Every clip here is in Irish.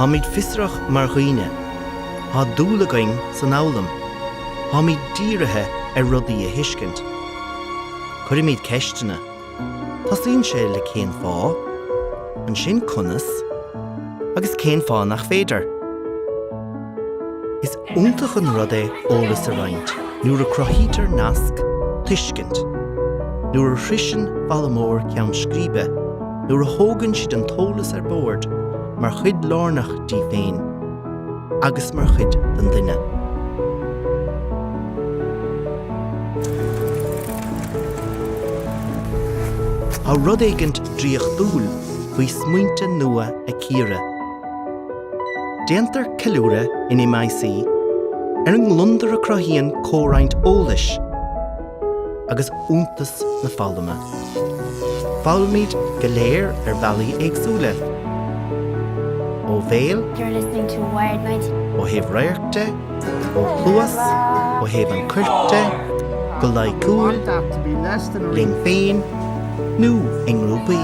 Táimid fiosrach mar dhaoine. Tá dúil againn san fhoghlaim. Táimid dírithe ar rudaí a thuiscint. Cuirimid ceisteanna. Tosaíonn sé le cén fáth, ansin conas, agus cén fáth nach féidir? Is iontach an rud é eolas a roinnt nuair a cruthaítear nasc, tuiscint. Nuair a shroiseann foghlaimeoir ceann scríbe, nuair a thógann siad an t-eolas ar bord mar chuid lárnach díobh féin agus mar chuid den duine. Tá rud éigint draíochtúil faoi smaointe nua a chíoradh. Déantar ceiliúradh in MIC ar an ngliondar a chruthaíonn comhroinnt eolais agus iontas na foghlama. Foghlaimíd go léir ar bhealaí éagsúla, ó bhéal, ó thaobh radhairc de, ó chluas, ó thaobh an choirp de, go loighciúil, linn féin nó i ngrúpaí.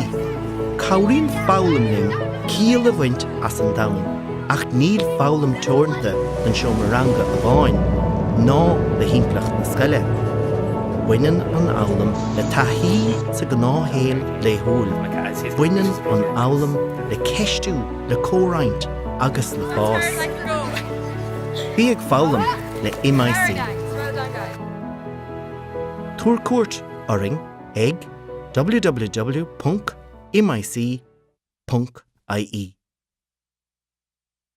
Cabhraíonn foghlaim linn ciall a bhaint as an domhan, ach níl foghlaim teoranta don seomra ranga amháin, ná do thimpeallacht na scoile. Baineann an fhoghlaim le taithí sa ghnáthshaol laethúil. Baineann an fhoghlaim le ceistiú, le comhroinnt agus le fás. Bí ag foghlaim le MIC. Tabhair cuairt orainn ag www.mic.ie.